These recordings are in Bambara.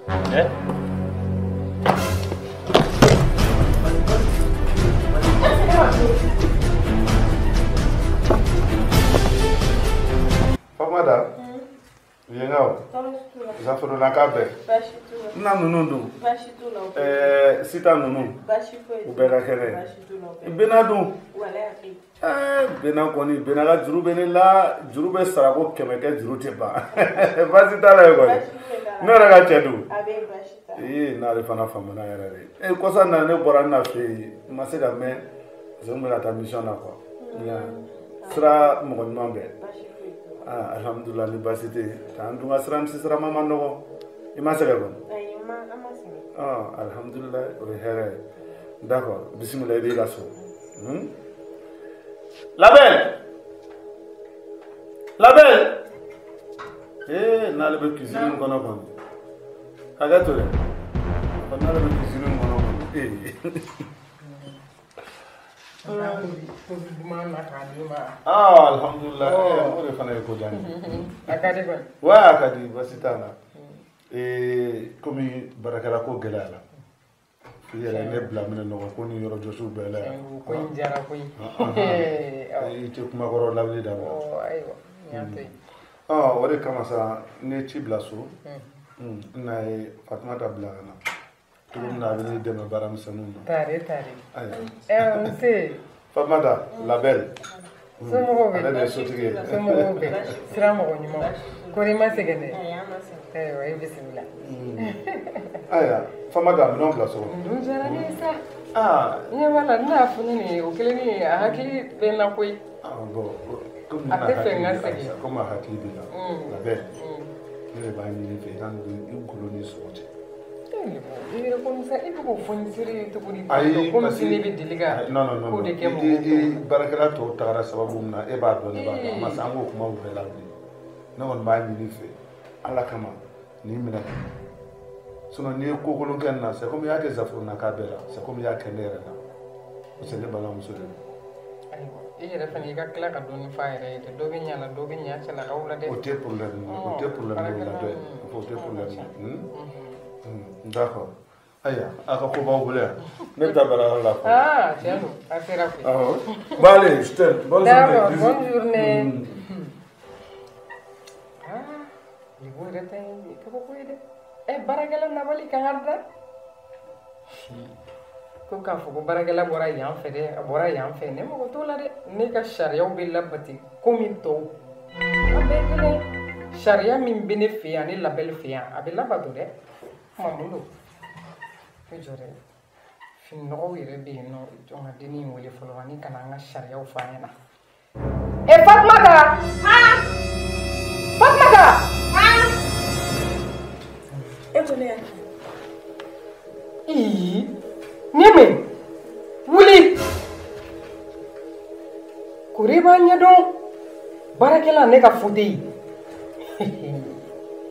Eh? Famada, yengaw. Zafaro na ka bɛɛ. Baasi t'u la. Na ninnu dun? Baasi t'u la. Ɛɛ Sita ninnu? Baasi foyi U bɛɛ ka kɛnɛ. Baasi t'u la. Bena dun? Walayi a bɛ yen. Ɛɛ Bena kɔni, Bena ka juru bɛ ne la, juru bɛ sara ko 100 kɛ juru tɛ ban. Baasi t'a la yen kɔni. Baasi foyi t'a la. Ne yɛrɛ ka cɛ dun? A bɛ yen, baasi t'a la. Ee n'ale fana faamuna yɛrɛ de. Ee kɔsa in na ne bɔra n na fɛ yen, n ma se ka mɛn parce que n bɛ ka taa mission na quoi. Sira mɔgɔ ɲuman bɛɛ. Baasi foyi t'u la. Ah, alhamdulillah ni baasi tɛ yen. An dun ka sira misi sirama ma nɔgɔ. I ma sɛgɛn kɔni? Ayi, n ma an ma sɛgɛn. Ah, alhamdulillah o ye hɛrɛ ye. D'accord, bisimila i b'i ka so. La belle! La belle! Eh, n'ale bɛ cuisine in kɔnɔ kɔni. Hakɛ to dɛ. N'ale bɛ cuisine in kɔnɔ kɔni. Ee. Ah, alhamdulillah. O de fana ye ko diya n ye. A ka di kɔni. Ouais, a ka di, baasi t'a la. Ee, komi baarakɛla ko gɛlɛyara. I yɛrɛ ne bila minɛ nɔgɔ ko ni yɔrɔ jɔsiw bɛɛ la yan. Ko in diyara koyi. I tɛ kumakɔrɔ lawuli dabila. Ayiwa, n y'a to yen. O de kama sa ne ye ci bila so. N na ye Fatumata bila ka na. Cogo min na a bɛ ne dɛmɛ baara misɛnninw na. Tare tare. Ayiwa. Nse. Fatumata, la belle. Somɔgɔw bɛ? Ale de ye sotigi ye. Somɔgɔw bɛ? Sira mɔgɔ ɲuman. Kɔri i ma sɛgɛn dɛ? Ayi, an ma sɛgɛn. Ayiwa, i bisimila. Ayiwa, Fatumata, minɛnw bila so kɔnɔ. Dun diyara ne ye sa. Aa. N ɲɛ b'a la, ne y'a fɔ ne nin ye, o kelen ye, a hakili bɛ n na koyi. Ah bon, komi A tɛ fɛ n ka segin. Komi a hakili b'i la. La belle. Ne de b'a ɲini i fɛ i ka don i golo ni sogo cɛ. I yɛrɛ komi sa, i bɛ k'o fɔ n seere cogo di? Ayi, komi si ne bɛ deli ka non, non, non, ko de kɛ i mɔgɔw baarakɛla tɔw tagara sababu min na, e b'a dɔn, ne b'a dɔn. A ma se an k'o kumaw bɛɛ lawuli. Ne kɔni b'a ɲini i fɛ, Ala kama, nin minɛ. Sinon n'i ye ko kolon kɛ nin na, c'est comme i y'a kɛ Zafuruna k'a bɛɛ la, c'est comme i y'a kɛ ne yɛrɛ la. Parce que ne balimamuso de don. Ayiwa, i yɛrɛ fana i ka tila ka dɔɔni f'a yɛrɛ ye dɛ. Dɔ bɛ ɲa la, dɔ bɛ ɲa cɛlakaw la dɛ. O tɛ problème ye, o tɛ problème ye o la dɛ. O tɛ problème ye. D'accord. Ayiwa, a ka ko b'aw bolo yan. Ne bɛ taa baarayɔrɔ la. Ah, tiɲɛ don, a sera koyi. Awɔ. Bon allez, je t'aime. Bonne journée. D'accord, Bisous. bonne journée. Ah, Lebo yɛrɛ ta ye kabako ye dɛ. Ɛ, baarakɛla nabali kan ka da. Ko k'a fɔ ko baarakɛla bɔra yan fɛ dɛ, a bɔra yan fɛ, ne mago t'o la dɛ. Ne ka sariyaw bɛ labati komi tɔw. An bɛɛ ye kelen ye. Sariya min bɛ ne fɛ yan, ne labɛli fɛ yan, a bɛ labato dɛ. Kuma mun don? Ne jɔ dɛ. Fini nɔgɔw yɛrɛ bɛ yen nɔ, jɔn ka dennin in wele fɔlɔ ani ka na an ka sariyaw fɔ an ɲɛna. Ɛ, Fatumata! Fatumata! E ko ne y'a Ii, ni min wuli kori b'a ɲɛdɔn baarakɛla ne ka faute ye.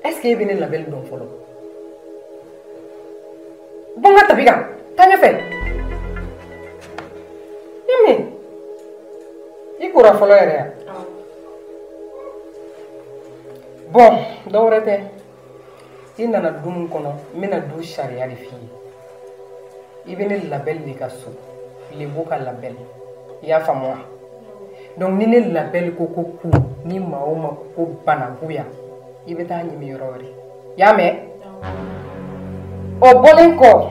Est ce que e bɛ ne labɛnni dɔn fɔlɔ? Bɔ n ka tabi kan, taa ɲɛfɛ. Ni min i kora fɔlɔ yɛrɛ yan. Bon, dɔwɛrɛ tɛ. I nana du min kɔnɔ, n bɛna du sariya de f'i ye. I bɛ ne labɛnni de ka so, Lebo ka labɛnni. I y'a faamu wa? Donc ni ne labɛnni ko ko ku, ni maa o maa ko ko bananku yan, i bɛ taa ɲimi yɔrɔ wɛrɛ. I y'a mɛn? O bɔlen kɔ,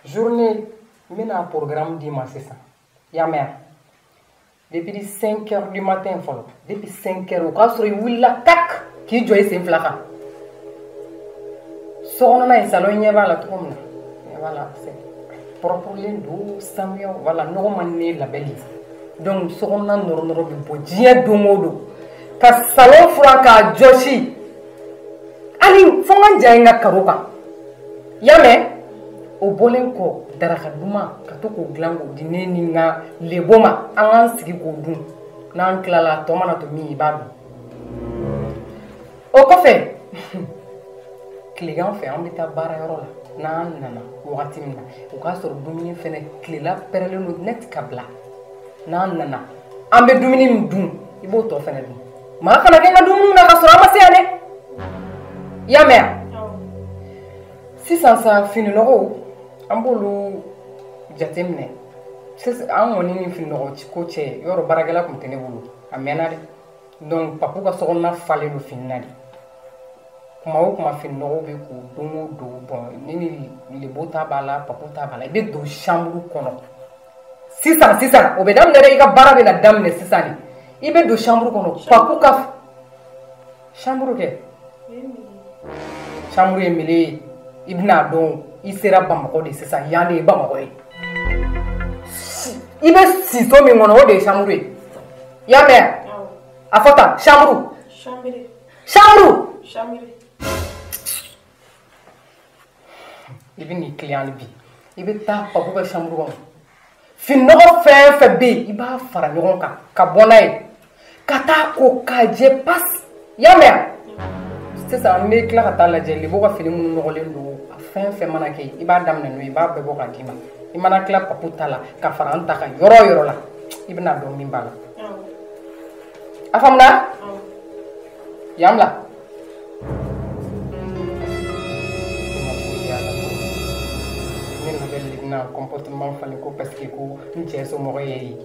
journée n bɛna programme d'i ma sisan. I y'a mɛn wa? Depuis 5 heures du matin fɔlɔ, depuis 5 heures o k'a sɔrɔ i wulila tak k'i jɔ i sen fila kan. So kɔnɔna in salon ɲɛ b'a la cogo min na, ɲɛ b'a la, c'est propre-len don, sanuya, voilà, nɔgɔ man di ne labɛnni ye. Donc so kɔnɔna nɔrɔ nɔrɔ bɛ bɔ diɲɛ don o don. Ka salon furan k'a jɔsi. Hali fo n ka n ja ye n ka karo kan. I y'a mɛn? O bɔlen kɔ, daraka duman ka to k'o dilan k'o di ne ni n ka lebo ma, an k'an sigi k'o dun. N'an tilala, a tɔ mana to min ye, i b'a dun. O kɔfɛ, tilegan fɛ an bɛ taa baarayɔrɔ la. N'an nana wagati min na, o k'a sɔrɔ dumuni fɛnɛ tilela pɛrɛlen don net ka bila. N'an nana, an bɛ dumuni min dun, i b'o tɔ fɛnɛ dun. Maa kana kɛ n ka dumuni na ka sɔrɔ an ma se yan dɛ. I y'a mɛn wa? Sisan sa fininɔgɔw an b'olu jateminɛ. Sisan an kɔni ni fininɔgɔ ko cɛ yɔrɔ baarakɛla tun tɛ ne bolo a mɛnna dɛ. Donc papu ka sokɔnɔna falen don fini na de. Kuma o kuma fininɔgɔw bɛ ko don o don bon ne ni lebo ta b'a la papu ta b'a la i bɛ don chambre kɔnɔ. Sisan sisan o bɛ daminɛ dɛ i ka baara bɛ na daminɛ sisan de. I bɛ don chambre kɔnɔ papu ka chambre kɛ. Chambre ye mele ye i bɛna dɔn i sera Bamakɔ de sisan yan de ye Bamakɔ ye. I bɛ si so min kɔnɔ o de ye chambre ye. I y'a mɛn wa? A fɔ tan chambre. Chambre. Chambre. Chambre. I bɛ n'i tilen hali bi i bɛ taa papu ka chambre kɔnɔ fininɔgɔ fɛn fɛn bɛ yen i b'a fara ɲɔgɔn kan ka bɔ n'a ye ka taa ko k'a jɛ pasi i y'a mɛn wa? Sisan an bɛ tila ka taa lajɛ lebo ka fini minnu nɔgɔlen don a fɛn fɛn mana kɛ i b'a daminɛ n'o ye i b'a bɛɛ bɔ k'a d'i ma i mana tila papu ta la ka fara an ta kan yɔrɔ o yɔrɔ la i bɛna dɔn min b'a la. A faamuna? Yan bila. Ne nana bɛ na comportement falen ko parce que ko n cɛ somɔgɔ ye ye.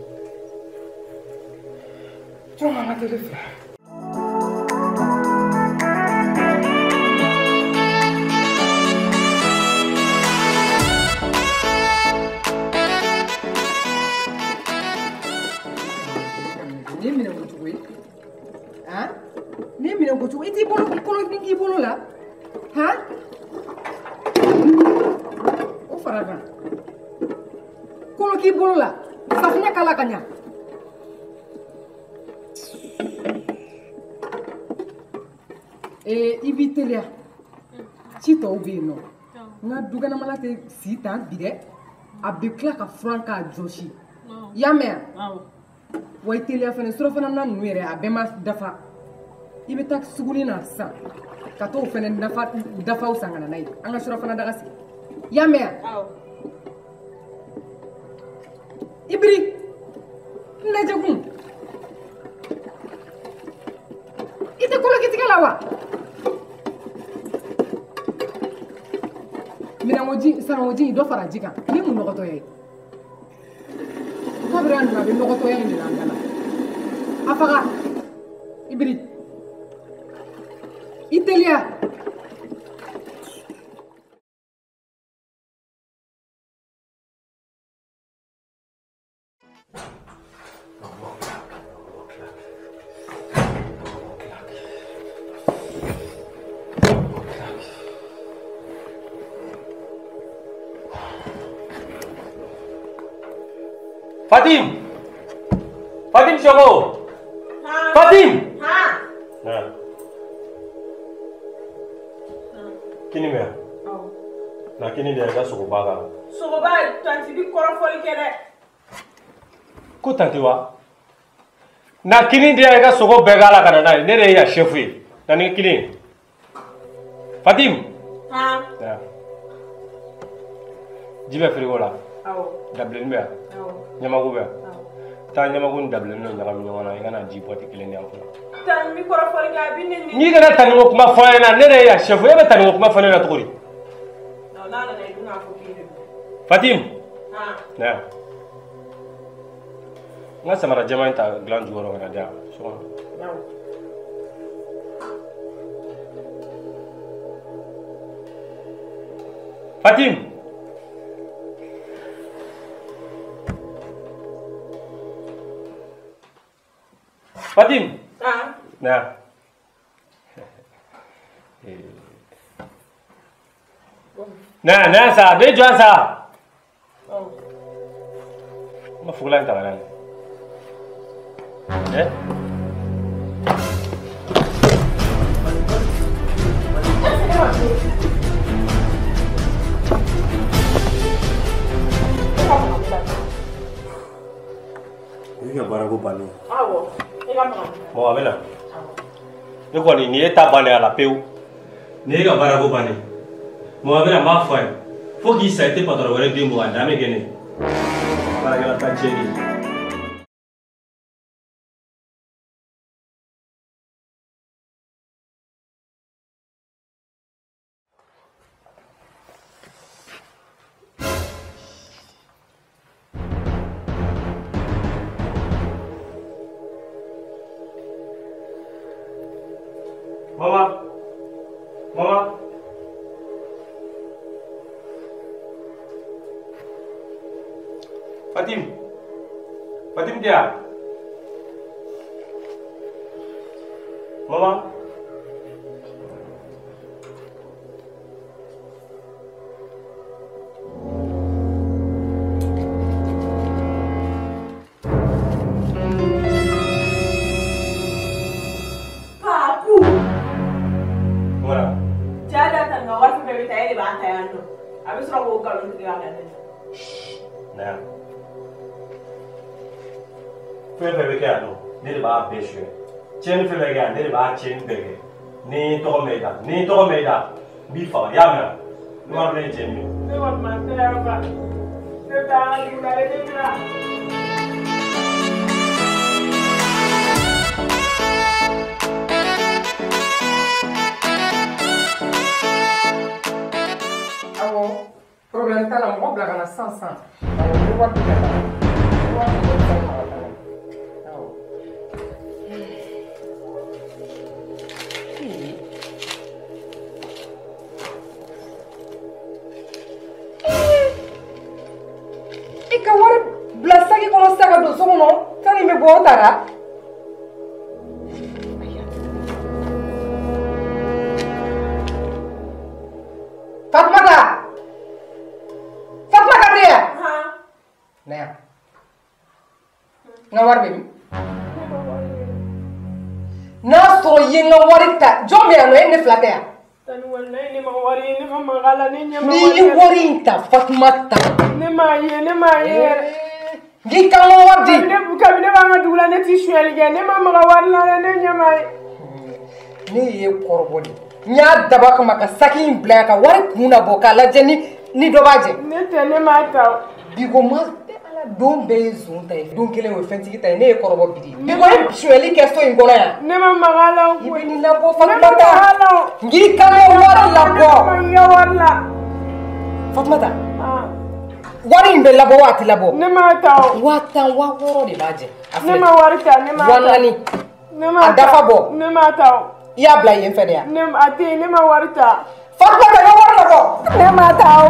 Jɔn ka tele filɛ. Ni minɛ ko cogo ye han ni minɛ ko cogo i t'i bolo kolo k'i bolo la han o fara kan kolo k'i bolo la safunɛ k'a la ka ɲa i b'i teliya ci tɔw bɛ yen nɔ n ka dukɛnɛmala tɛ si tan bi dɛ a bɛ tila ka furan k'a jɔsi i y'a mɛn wa? Wa i teliya fɛnɛ surafana na ninnu yɛrɛ a bɛɛ ma dafa i bɛ taa suguni na sisan ka t'o fɛnɛ dafaw san ka na n'a ye an ka surafana daga sigi i y'a mɛn wa? I biri n lajɛ kun i tɛ kolokitigɛ la wa? Minɛnkoji sanankoji dɔ fara ji kan ni mun nɔgɔtɔya ye kabiri a nana a bɛ nɔgɔtɔya in de la an da la a faga i biri i teliya. Fatim! Fatim Choco! Fatim! Ha! Kini mɛ? Na kini de i ka sogoba kan. Sogoba tanti bi kɔrɔfɔli kɛ dɛ. Ko tanti wa? Na kini de i ka sogo bɛɛ k'a la ka na n'a ye ne de ye yan chef ye. Na ni kini ye. Fatim! Ha! Ji bɛ frigo la? Awɔ. Dabilenni bɛ yan? Awɔ. Ɲamaku bɛ yan? Taa ɲamaku ni dabilenni dɔ ɲagami ɲɔgɔn na i ka na ji bɔti kelen di yan fɔlɔ. Tanti bi kɔrɔfɔli kɛ a bɛ ne ni. N'i kana tanni ko kuma fɔ n ɲɛna ne de ye yan chef ye e bɛ tanni ko kuma fɔ ne ɲɛna cogo di? N'a nana i dun k'a fɔ k'i de don. Fatim! Ha! Na yan. N ka samara jɛman in ta dilan jukɔrɔ ka na di yan so kɔnɔ. Awɔ. Fatim! Fatim! Ah. Na. Na, na sa, de jɔ sa. N ma fugulan in ta ka na nin. Eh? I ka baara ko bannen. Awɔ. Bon, a bɛ na. Ne kɔni nin ye ta bannen a la pewu. Nin ye ka baara ko bannen. Mɔgɔ a bɛ na n b'a fɔ a ye. Fo k'i sa i tɛ patɔrɔn wɛrɛ den bɔ a dan bɛ kɛ ne ye. Baarakɛla ta tiɲɛni. Maman. Maman. Fatim. Fatim dia. Maman. Fɛn fɛn bɛ kɛ yan nɔ, ne de b'a bɛɛ suɲɛ. Tiɲɛni fɛn fɛn kɛ yan, ne de b'a tiɲɛni bɛɛ kɛ. Ni n tɔgɔ mɛn i da, ni n tɔgɔ mɛn i da, n b'i faga, i y'a mɛn wa? Ne b'a dɔn ne ye cɛ min ye. Ne kɔni ma se yan fa. Ne taara dugu la, ne bɛna. Awɔ, problème t'a la, mɔgɔ bila ka na sisan sisan. Awɔ, n bɛ wari di ka taa. N bɛ wari di ka taa. I ka wari bila saki kɔnɔ sisan ka don so kɔnɔ, fɛn min bɛ bɔ o taara. Fatumata! Fatumata tɛ yan? Na yan. N ka wari bɛ min? N'a sɔrɔ i ye n ka wari ta, jɔn bɛ yan nɔ, e ni ne fila tɛ yan? Ne ma wari ye, ne ma maga la, ne ɲɛ ma wari N'i ye wari in ta, Fatumata. Ne m'a ye, ne m'a ye yɛrɛ. N k'i ka n ka wari di. Kabini ne b'an ka dugu la, ne ti sonyali kɛ, ne ma maga wari la dɛ, ne ɲɛ m'a ye. Ne ye kɔrɔbɔ de. N y'a dabɔ a kama ka saki in bila yan ka wari kun labɔ k'a lajɛ ni dɔ b'a jɛ. Ne tɛ, ne m'a ta. Bi ko ma ala don bɛɛ ye zon ta ye, don kelen o ye fɛntigi ta ye, ne ye kɔrɔbɔ bi de. Bi ko ye sonyali kɛ so in kɔnɔ yan. Ne ma maga la o. I bɛ nin labɔ Fatumata. N k'i ka n ka wari labɔ. Ne ma n ka wari la. Fatumata. Wari in bɛ labɔ wa a tɛ labɔ? Ne m'a ta o. 10,000 60,000 de b'a jɛ. Ne ma wari ta, ne ma ta. 4,000. Ne ma ta. A dafa bɔ. Ne ma ta o. I y'a bila yen fɛ de yan. Ne a tɛ yen, ne ma wari ta. Fatumata, n ka wari labɔ. Ne ma ta o.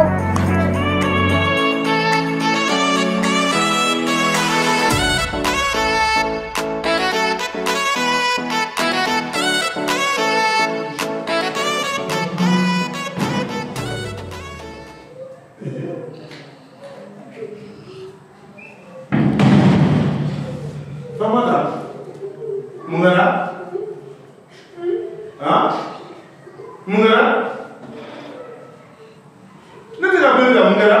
Fatumata, mun kɛra? Han? Mun kɛra? Ne tɛ ka bɔ e la, mun kɛra?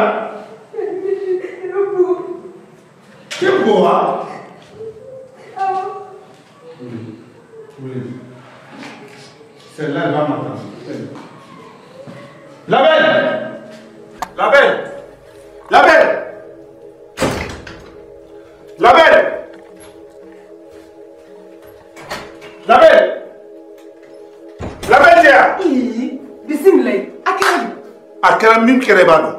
K'e bugɔ wa? Wuli, wuli. Celle-là, elle va m'attendre. La belle! La belle! La belle! La belle! La belle! La belle tɛ yan? Bisimilayi, a kɛra di? A kɛra min kɛra i b'a dɔn.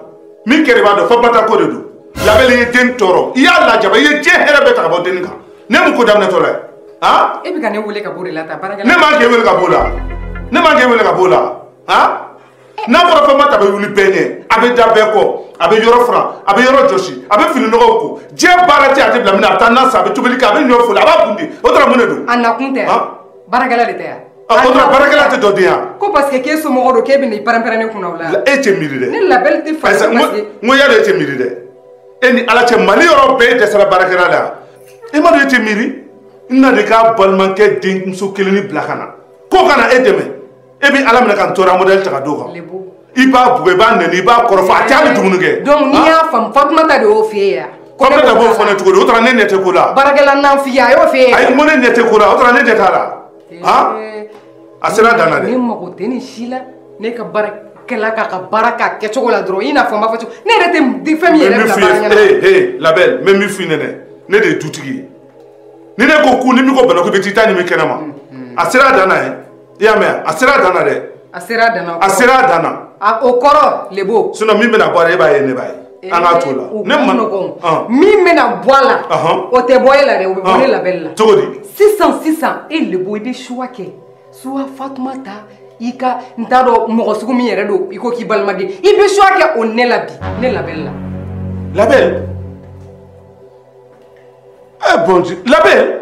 Min kɛra i b'a dɔn, Fatumata ko de don. La belle ye den tɔɔrɔ. I y'a lajaba, i ye diɲɛ hɛrɛ bɛɛ ta ka bɔ dennin kan. Ne mun ko daminɛtɔ la ye? Han? E bɛ ka ne wele ka bɔ o de la tan, baarakɛla. Ne man k'e wele ka bɔ o la. Ne man k'e wele ka bɔ o la. Han? N'a fɔra Fatumata bɛ wuli bɛɛ ɲɛ, a bɛ da bɛɛ kɔ, a bɛ yɔrɔ furan, a bɛ yɔrɔ jɔsi, a bɛ fini nɔgɔw ko. Diɲɛ baara tɛ a tɛ bila min na, a bɛ taa na san, a bɛ tobili kɛ, a bɛ ɲɔ foli, a b'a kun de. O taara mun de don? A nakun tɛ yan. Baarakɛla de tɛ yan. O tora baarakɛla tɛ dɔ di yan. Ko parce que k'e somɔgɔ don, k'e bɛ n'i pɛrɛn-pɛrɛn ne kunna o la. E tɛ miiri dɛ. Ne labɛli tɛ fa. N ko yala e tɛ miiri dɛ. E ni Ala cɛ Mali yɔrɔ bɛɛ dɛsɛra baarakɛla la yan. E ma dɔn e tɛ miiri? N na de k'a balimakɛ denmuso kelen ni bila ka na. Ko ka na e dɛmɛ. E bɛ Ala minɛ ka n tɔɔrɔ modèle ta ka d'o kan. I b'a bugɔ, i b'a nɛni, i b'a kɔrɔfɔ, a tɛ hali dumuni kɛ. Donc n'i y'a faamu, Fatumata de y'o f'e ye yan. Fatumata b'o fɔ ne cogo di? O taara ne ɲɛ tɛ ko la. Baarakɛla nanfiya a y'o f'e ye. Ayi, n ko ne ɲɛ tɛ ko la, o taara ne ɲɛ t'a la. Han? A sera dan na dɛ. Ne mago tɛ nin si la. Ne ka baarakɛla k'a ka baara k'a kɛcogo la dɔrɔn, i n'a fɔ n b'a fɔ cogo. Ne yɛrɛ tɛ fɛn min yɛrɛ bila baara ɲɛna. Ee ee la belle, n bɛ min f'i ɲɛna, ne de ye dutigi ye. Ni ne ko ku ni min ko bana ko i bɛ t'i ta ɲimi kɛnɛ ma. A sera a dan na ye. I y'a mɛn? A sera a dan na dɛ. A sera a dan na. A sera a dan na. A o kɔrɔ lebo. Sinon min bɛna bɔ a la e b'a ye ne b'a ye. An k'a t'o la. Ne ma nɔgɔn. Min bɛna bɔ a la. O tɛ bɔ e la dɛ, o bɛ bɔ ne labɛli la. Cogo di? Sisan sisan e lebo i bɛ choix kɛ. Soit Fatoumata i ka n t'a dɔn mɔgɔ sugu min yɛrɛ don i ko k'i balimaden i bɛ choix kɛ o ne la bi ne labɛn la. Labɛn. Eh bon Dieu, labɛn.